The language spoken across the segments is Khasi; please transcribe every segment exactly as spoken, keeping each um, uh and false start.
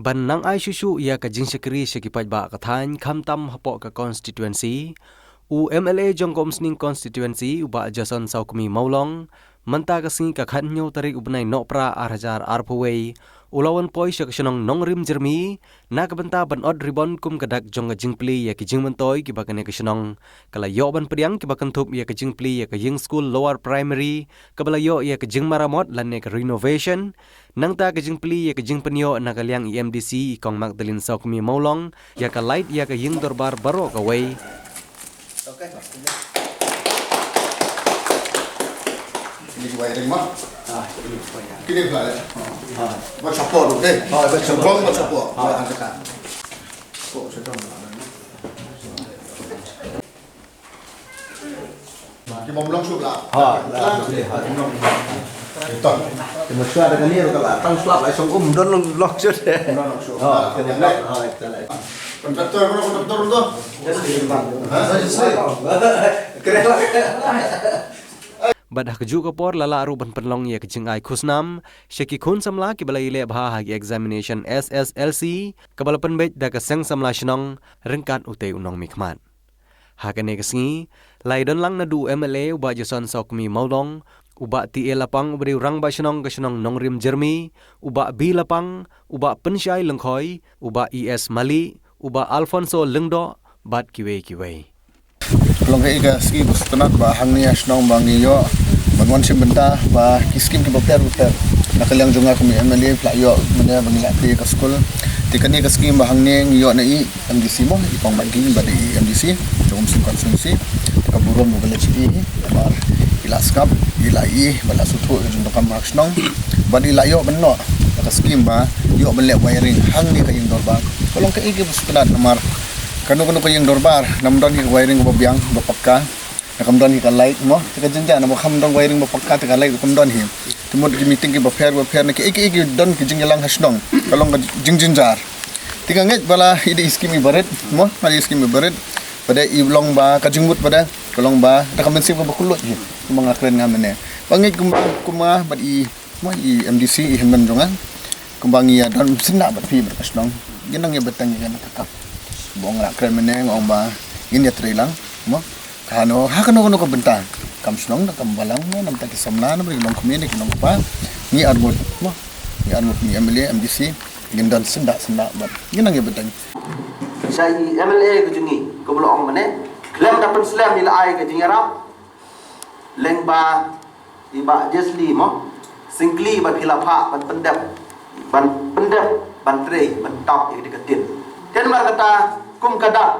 Ban nang ai shuh shuh ïa ka jingshakri sha ki paidbah ka thaiñ khamtam hapoh ka constituency, u M L A jong ka Umsning constituency u Bah Jason Sawkmie Mawlong, mynta ka sngi ka khathynñiew tarik u bnai Nohprah ar hajar arphew wei, u la wan poi sha ka shnong Nongrim Jyrmi, na ka bynta ban ot ribon kum ka dak jong ka jingplie ïa ki jingmyntoi kiba kane ka shnong ka la ïoh ban pdiang, kiba kynthup ïa ka jingplie ïa ka ïing skul lower primary kaba la ïoh ïa ka jingmaramot lane ka renovation, nangta ka jingplie ïa ka jingpynïoh na ka liang i M D C i Kong Magdalene Sawkmie Mawlong, ïa ka light ïa ka ïing dorbar baroh kawei. Kini ki wiring ma? Kini pla ya? Ba support, okay? Ba support. Ba support. Ki bym long shuh la. Ha, la, la, la. Ito. Ki ma shuwa da kane ruh ka la tang slap ai song um don long, long shuh de. Don long shuh. Ha, ki ma long, ha, ito la. Kontraktor, kono kontraktor tu? Ha? Keren lah. Bad ha kajuh ka por la lah ruh ban pynlong ïa ka jingai khusnam sha ki khun samla kiba la ïaleh bha ha ki examination S S L C kaba la pynbeit da ka seng samla shnong ryngkat utei u nongmihkhmat. Ha kane ka sngi, la ïadon lang naduh u M L A u Bah Jason Sawkmie Mawlong, u Bah T A Lapang uba dei u rangbah shnong ka shnong Nongrim Jyrmi, u Bah B Lapang, u Bah Pynshai Lyngkhoi, u Bah E S Mali, u Bah Alfonso Lyngdoh, bad kiwei kiwei. Ka long kaei ka sngi ba sngewtynnat ba hangne ha shnong ba ngi ïoh ban wan shim bynta ba ki skim kiba pher ba pher na ka liang jong nga kum u M L A phi la ïoh mynne ba ngi la plie ka skul. Te kane ka skim ba hangne ngi ïoh na i M D C mo, i Kong Magdalene ba dei i M D C jong Umsning constituency. Te ka burom ruh ka la sdang i, namar i la sngap, i la ïohi ba la sngewthuh ka jingdonkam ka shnong. Bad i la ïoh ban noh ka skim ba ïoh ban leh wiring hangne ka ïing dorbar. Ka long kaei kaba sngewtynnat namar kano kano ka ïing dorbar, nam don hi ka wiring kaba biang, ba pakka. Te kam don hi ka light mo, te ka jynjar namar kam don wiring ba pakka te ka light kam don hi. Te mut ki meeting kiba pher ba pher ne kiei kiei ki don ki jingïalang ha shnong, ka long ka jingjynjar. Te nga ngeit ba la i dei i skim iba rit mo, i dei i skim iba rit. Ba dei i long ba ka jingmut ba dei, ka long ba da ka mynsiem kaba kylluid hi. Kumba nga kren nga mynne. Ba ngeit kumba, kumba bad i mo, i M D C i hynmen jong nga. Kumba ngi ïa don syndah bad phi bad ka shnong. Ngin nang ïa bteng ïa kane ka kam. Ba nga la kren mynne nga ong ba ngin ïa trei lang mo. Ka hano, ha kano kano ka bynta. Kam shnong da kam balang mo, namar ki samla, namar ki nongkmie, ki nongkpa. Ngi arngut mo. Ngi arngut ngi M L A, M D C. Ngin don syndah syndah bad ngin nang ïa bteng. Sha i M L A ka jong ngi, kumba la ong mynne. Khlem da pynslem i la ai ka jingïarap. Lyngba i Bah Jesli mo, sngewkli ba phi la phah ban pyndep, ban pyndep, ban trei, ban tap ïa ka dei ka tin. Te namar kata kum ka dak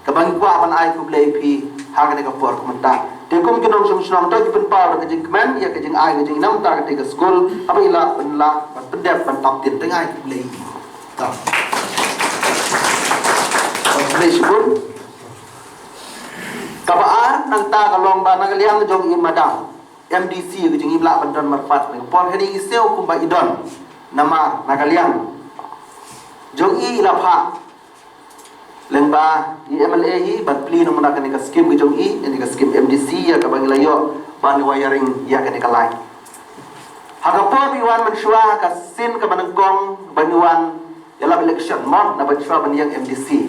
kaba ngi kwah ban ai khublei ïa phi ha kane ka por ka mynta. Te kum ki nongshong shnong to ki pynpaw da ka jingkmen ïa ka jingai ka jingnamta ka dei ka skul, haba i la pynlah ban pyndep ban tap tin te ngi ai khublei ïa phi. To. Khublei shibun. Kaba ar nangta ka long ba na ka liang jong i madam M D C ka jong i la ban don marpat na ka por kane i sngew kumba i don. Namar na ka liang jong i la phah lyngba i M L A hi ban plie na mynta kane ka skim ka jong i, kane ka skim M D C ïa kaba ngi la ïoh ban wiring ïa kane ka light. Ha ka por ba i wan mynshuwa ha ka sien kaba nyngkong ba ngi wan ïalap election mo, na mynshuwa ban ïeng M D C.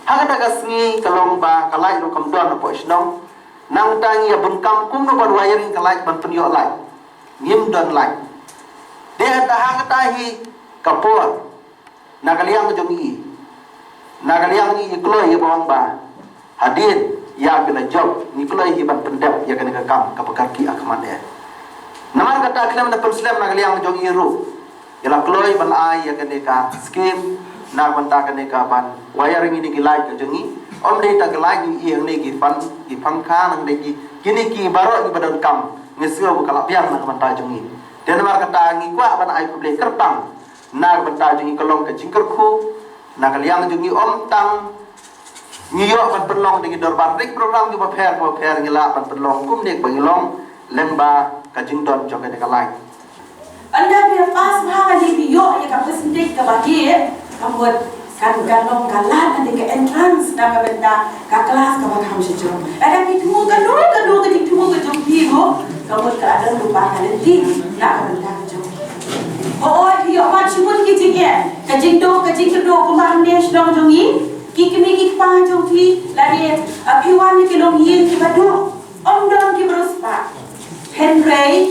Ha kata ka sngi ka long ba ka light ruh kam don hapoh shnong. Nangta ngi ïa bun kam kumno ban wiring ka light ban pynïoh light. Ngim don light. Te ha kata hi ka por na ka liang jong i. Na ka liang i i kloi ïa ba ong ba hadien ïa phi la jop ngi kloi hi ban pyndep ïa kane ka kam kaba kyrkieh ha khmat eh. Namar kata khlem da pynslem na ka liang jong i ruh. Ïa la kloi ban ai ïa kane ka skim na ka bynta kane ka ban wiring ïa kine ki light ka jong i. Ym dei tang ki light ngi i hangne ki fan, ki pangkha nang dei ki, kine ki baroh kiba donkam ngi sngew ba ka la biang na ka bynta jong i. Te namar kata ngi kwah ban ai khublei kyrpang na ka bynta jong i ka long ka jingkyrkhu na ka liang jong i ym tang ngi ïoh ban pynlong da ki dorbar da ki program kiba pher kiba pher ngi lah ban pynlong kumne ba ngi long lyngba ka jingdon jong kane ka light. Ynda phi pass bha ka dei phi ïoh ïa ka percentage kaba heh, ka mut kan, kan long ka lad ka dei ka entrance na ka bynta ka klas kaba kham shajrong. Lada phi thmu kano kano ka jingthmu ka jong phi ruh, ka mut ka la don lypa ka lynti na ka bynta ka jong phi. Hooid phi ïoh mat shibun ki jingeh. Ka jingduh, ka jingkyrduh kumba hangne shnong jong ngi, ki kmie ki kpa jong phi, lada phi wan na ki longïing kiba duh, ym don kiba riewspah. Hynrei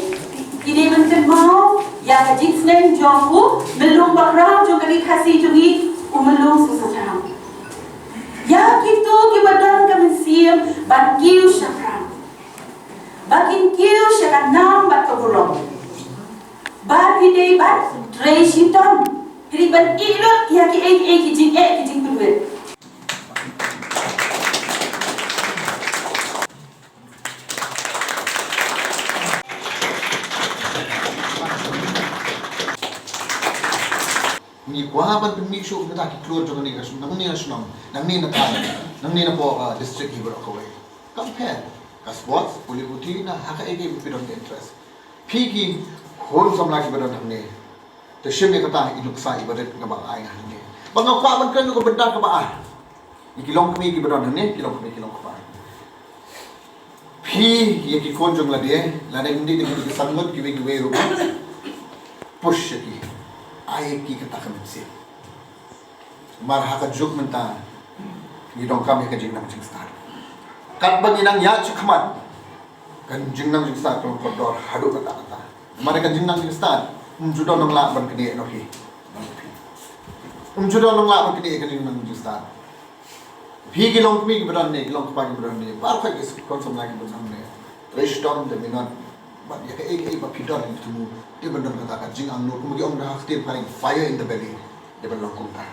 ki dei ban kynmaw ïa ka jingsneng jong u myllung bakhraw jong ka ri Khasi jong ngi, u myllung Soso Tharam. Ïa kito kiba don ka mynsiem ban kiew shaphrang, ba kin kiew sha ka nam bad ka burom. Ba phi dei ban trei shitom, phi dei ban ïeh lut ïa kiei kiei ki jingeh ki jingpynwit. Ngi kwah ban pynmih shuh kata ki klur jong kane ka shnong, nangne na shnong, nangne na thaiñ, nangne na poh, uh, district hi baroh kawei. Kam pher, ka sports, pule puthi, na ha kaei kaei ba phi don ka interest. Phi ki khun samla kiba don hangne, te shim ïa kata i nuksa iba rit nga ba ai hangne. Ba nga kwah ban kren ka bynta kaba ar. Ïa ki longkmie kiba don hangne, ki longkmie ki longkpa. Phi ïa ki khun jong lade, lada ym dei da ki san ngut kiwei kiwei ruh, push ïa ki. Ai ïa ki kata ka mynsiem. Namar ha ka juk mynta ngi donkam ïa ka jingnang jingstad. Katba ngi nang ïaid shakhmat, ka jingnang jingstad ka long kordor haduh katta katta. Namar ka jingnang jingstad ym ju don nang lah ban knieh noh hi. Ym ju don nang lah ban knieh ka jingnang jingstad. Phi ki longkmie kiba don ne, ki longkpa kiba don ne, baroh ki khun samla kiba don ne, trei shitom, da minot, bad ïa kaei kaei ba phi don, phi thmu, dei ban don kata ka jingangnud, kumba ki ong da ha ka ktien phareng, fire in the belly, dei ban long kumta.